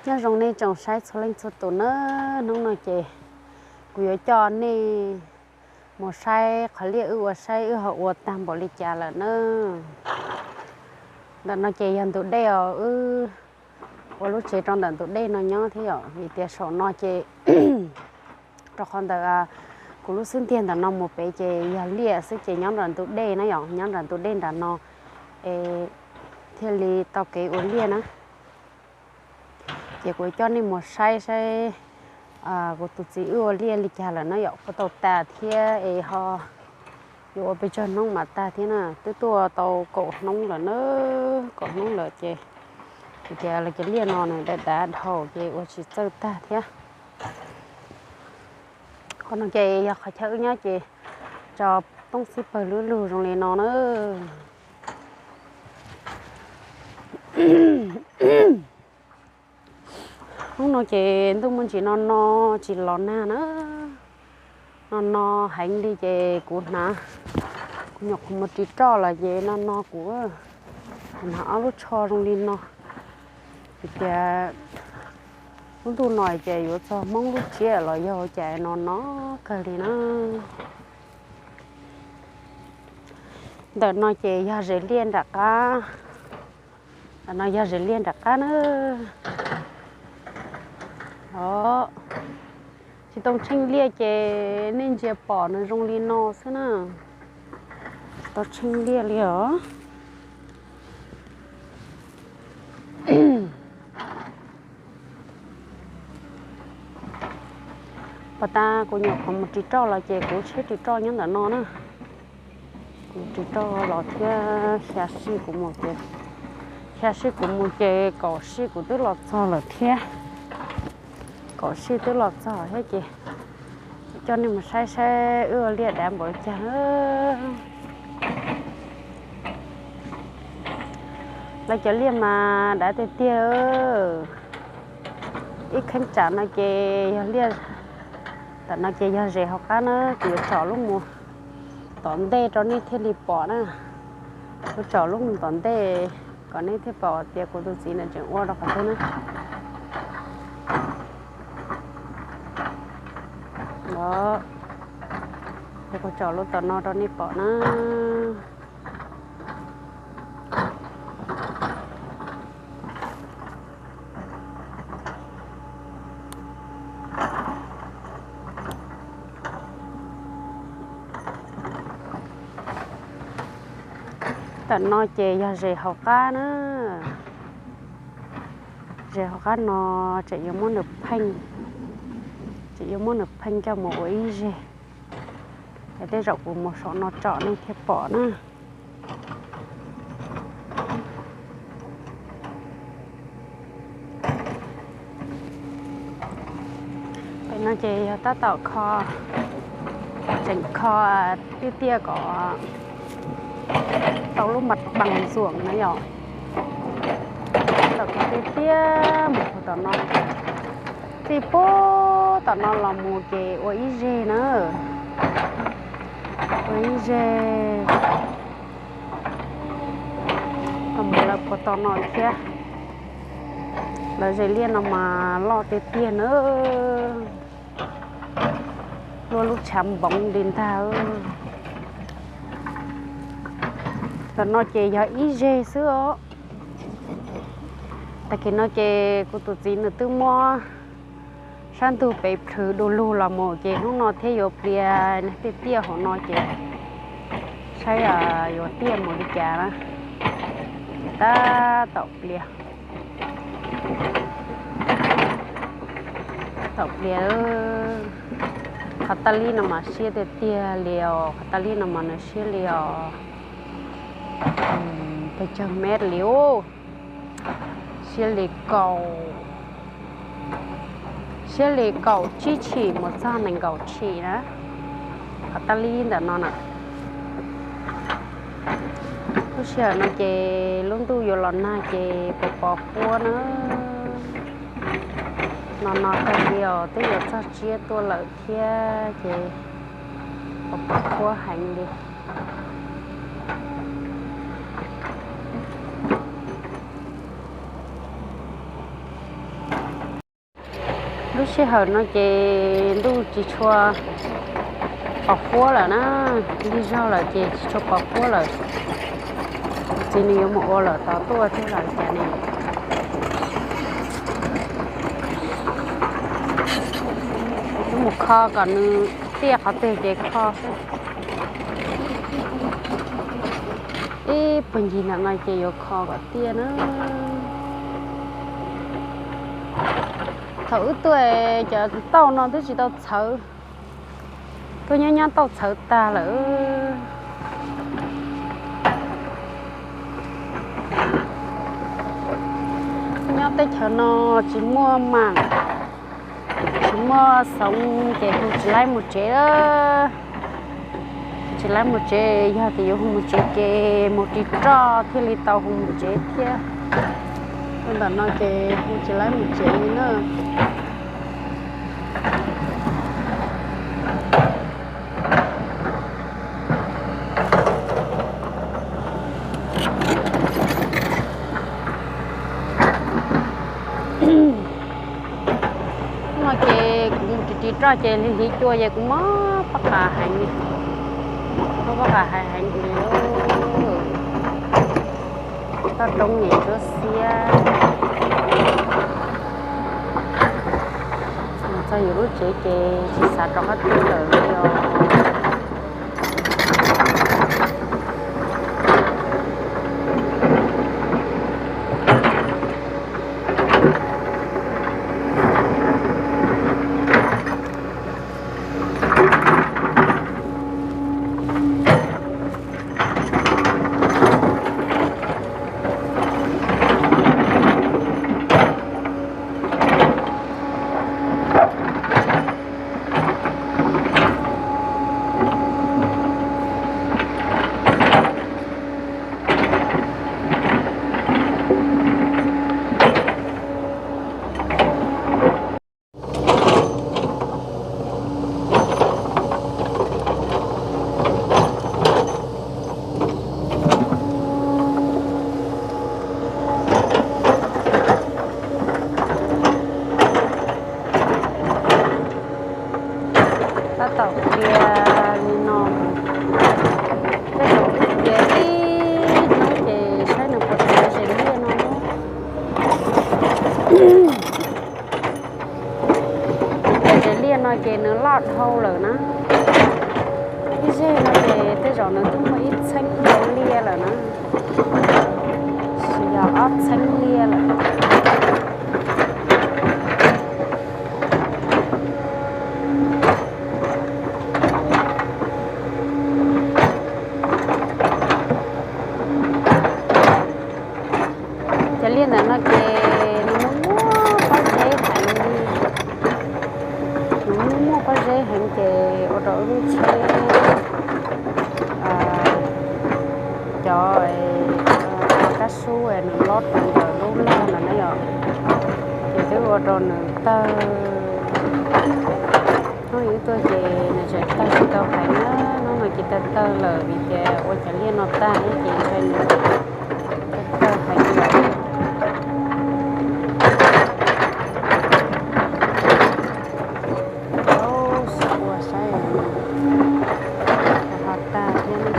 Nyob zoo nej tsoom saib txhua leej txhua tus na, hnub no ces kuv yuav coj nej mus saib qhov liaj wb ua saib wb ho ua tag npaum li cas lawm na. Ntawm no ces yog ntug dej os, wb ua lub tsev rau ntawm ntug dej no nyob thiab yom, vim tias saum no ces rau qhov ntawm kuv lub xub ntiag ntawm no mus pem ces yog liaj xwb ces nyob nram ntug dej na yom, nyob nram ntug dej nram no es thiaj li tau kev ua liaj na. Ces kuv coj nej mus saib saib kuv tus txiv wb ua liaj li cas lawm na yom, puas tau tas thiab es ho yuav ua pes tsawg hnub mas tag thiab na. Twb tuaj tau kaum hnub lawm na, kaum hnub lawm ces vim tias lawv cov liaj no nws dav dav dhau ces ua tsis txawj tag thiab. Qhov no ces yog qhov chaw wb nyob ces tso toob xib pawg lug lug zoo li no na. Hnub no ces ntuj muaj ntsis no no tsis los nag na, no no heev li ces kuv hnav, kuv nyuam qhuav mus ris roj los ces no no kuv, kuv hnav ob lub tsho zoo li no, vim tias lub ntuj no ces yuav txog Hmoob lub tsiab los yog cas no no kawg li na. Ntawm no ces yog zes liaj nram qab, ntawm no yog zes liaj nram qab na. Os, tsis tau tsheej liaj ces nej ntsia pom nws zoo li no xwb na. Tsis tau tsheej liaj li os. Pos tas kuv nyuam qhuav mus ris roj los ces kuv tsheb ris roj nyob ntawm no na. Kuv ris roj los thiab xya sij kuv mus ces, xya sij kuv mus ces kaum sij kuv twb los txog lawm thiab. Kaum sij twb los txog thiab ces coj nej mus saib saib wb ua liaj dav npaum li cas. Lawv cov liaj mas dav tiag tiag. Ib kheeb tsam no ces yog liaj, tam no ces yog zes hauv qab na, kuv yuav tsom lub mus tom ntej rau nej thiaj li pom na. Kuv tsom lub mus tom ntej kom nej thiaj pom tias kuv tus txiv nws tseem ua rau qhov twg na. Os, kuv tsom lub tom no rau nej pom na. Tam no ces yog zes hauv qab na. Zes hauv qab no tseem yuav muab nws pheej, tseem yuav muab nws pheej coj mus ua ib zeg. Es tej zaum kuv mus saum no tsom nej thiaj pom na. Pem no ces yog tab tom kho, tseem kho tiaj tiaj kom tau lub mas pam ntxuam na yom. Tab tom kho tiaj tiaj mus puag tom no, txij puag tom no los mus ces ua ib zeg na, ua ib zeg. Los mus lawm puag tom no thiab. Lawv zes liaj no mas loj tiag tiag na. Luaj lub tshav npoov li ntag. Tam no ces yog ib zeg xwb os. Tag kis no ces kuv tus txiv nws twb muab sab ntug pem plhws du lug los mus ces hnub no thiaj yuav plias tiaj tiaj hauv no ces saib yuav tiaj mus li cas na. Tab tom plias, tab tom plias. Qhov taj lib no mas siab tiag tiag li os, qhov taj lib no mas nws siab li os. Pes tsawg mev li ub. Siab li kaum, siab li kaum tsib tshim mus txog nees nkaum tshim na. Qhov taj lib ntawm no na. Lub sij hawm no ces lub ntuj yuav los nag ces pos pos huab na. No no tag li os, twb yuav txog tsiab tuaj lawm thiab ces pos pos huab heev li. Lub sij hawm no ces ntuj tsis tshua pos huab lawm na, lig zog lawm ces tsis tshua pos huab lawm. Kuv txiv nws yuav mus ua lawm tod tuaj thiab los cas ne. Wb mus kho kom nws tiaj qhov twg ces kho xwb. Ib puag ncig ntawm no ces yuav kho kom tiaj na. Thaum wb tuaj cov tauj no twb tsis tau txhawv, tuaj nyob nyob tauj txhawv tag lawm. Nyob teb chaws no tsis muaj mam, tsis muaj xoov ces hu tsis laib mus tsev. Tsis laib mus tsev, yog tias yuav hu mus tsev ces mus ris roj thiaj li tau hu mus tsev thiab. Ntawm no ces hu tsis laib mus tsev li na. No ces kuv mus ris ris roj ces hliv hliv cua ces kuv mob pob qa heev li, mob pob qa heev heev li. Toj roob nyem ntsuab xiab. Mus txog yus lub tsev ces tsis xav rov qab tuaj lawm li os. Tab tom qhia li no, tej zaum ib hnub ces saib nws puas tau zes liaj no. Tej zes liaj no ces nws loj dhau lawm na. Ib zeg no ces tej zaum nws twb muaj ib txheeb ntau liaj lawm na, yog ob txheeb liaj lawm. Cov liaj ntawm no ces nws muaj muaj pob zeb heev li. Nws muaj muaj pob zeb heev ces ua rau wb lub tsheb, cov kab sub nws lob rau ntawm lub log ntawd na yom, ces twb ua rau nws tawg. Hnub wb tuaj ces nws tseem tawg tsis tau heev na, hnub no ces tawg tawg lawm vim tias ua cov liaj no tag thiab ces ntshai nws tawg tawg heev lawm. Ua saib, ho tag thiab.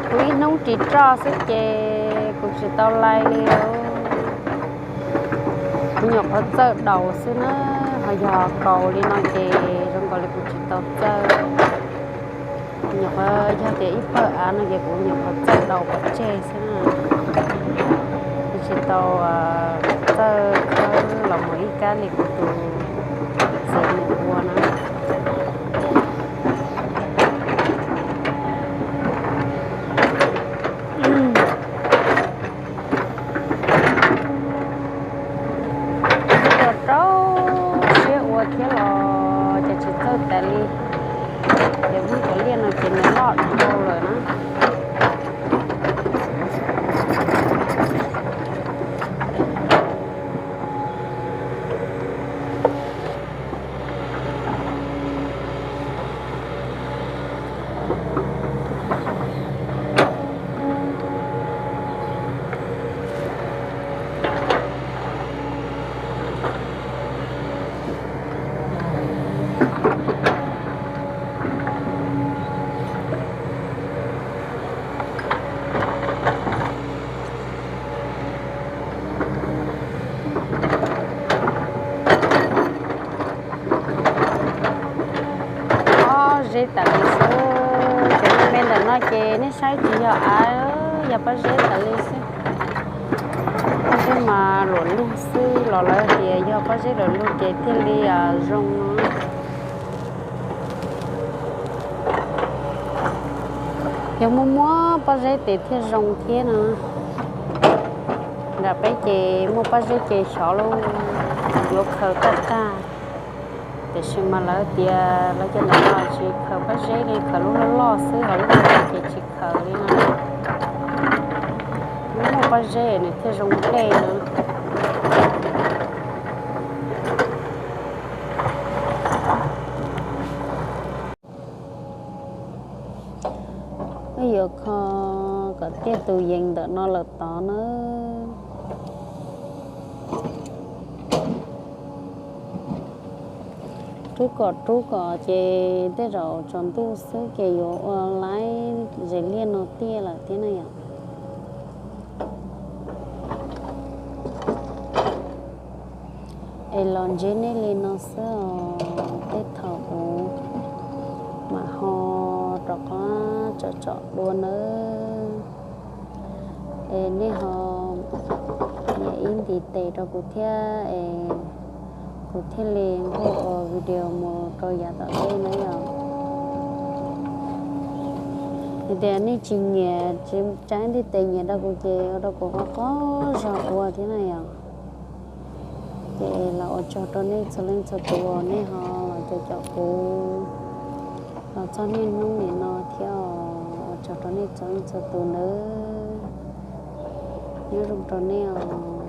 Kuv ib hnub ris roj xwb ces kuv tsis tau lais li. Kuv nyuam qhuav txawj daus xwb na, ho yog kaus li no ces zoo nkaus li kuv tsis tau txawj. Kuv nyuam qhuav yog tias ib pawg av no ces kuv nyuam qhuav txawj daus pov tseg xwb na. Kuv tsis tau txawj khawb los mus ib kab li kuv tus txiv mus ua na. Rau rau siab ua thiab los ces tsis txawj tas li. Ces muab cov liaj no ces nws loj dhau lawm na. Zeb tas li xwb, cov me me ntawm no ces nej saib tsis yog av, yog pob zeb tas li xwb. Pob zeb mas luam lug xwb los lawv tias yog pob zeb luam lug ces thiaj li zoo no. Yog muaj muaj pob zeb tes thiaj zoo thiab no. Nram peb ces muaj pob zeb ces xyov lauj, yuav khaws kaj tag. Tiam sis mas lawv tias lawv cov ntawm no tsis khaws pob zeb li, khaws lub loj loj xwb, ho lub loj loj ces tsis khaws li no. Muaj pob zeb nws thiaj zoo dej no. Wb yuav kho kom tiaj tus yees ntawm no lawm tod na. Rub kom rub kom ces tej zaum tsaus ntuj xwb ces yuav ua laib zes liaj no tiaj lawm thiab na yom. Es los ntsib nej li no xwb os, tej thaum kuv mam ho rov qab tsom tsom dua nawb. Es nej ho nias ib ntiv tes rau kuv thiab es kuv thiaj li nquaj ua video mus rau yav tom ntej na yom. Yog tias nej tsis nias, tsis tsa ib ntiv tes nias rau kuv ces ua rau kuv qhov qhov zog ua thiab na yom. Ces los ua tsaug rau nej txhua leej txhua tus uas nej ho los caum caum kuv los txog niaj hnub nim no thiab os. Ua tsaug rau nej txhua leej txhua tus nawb. Nyob zoo rau nej os.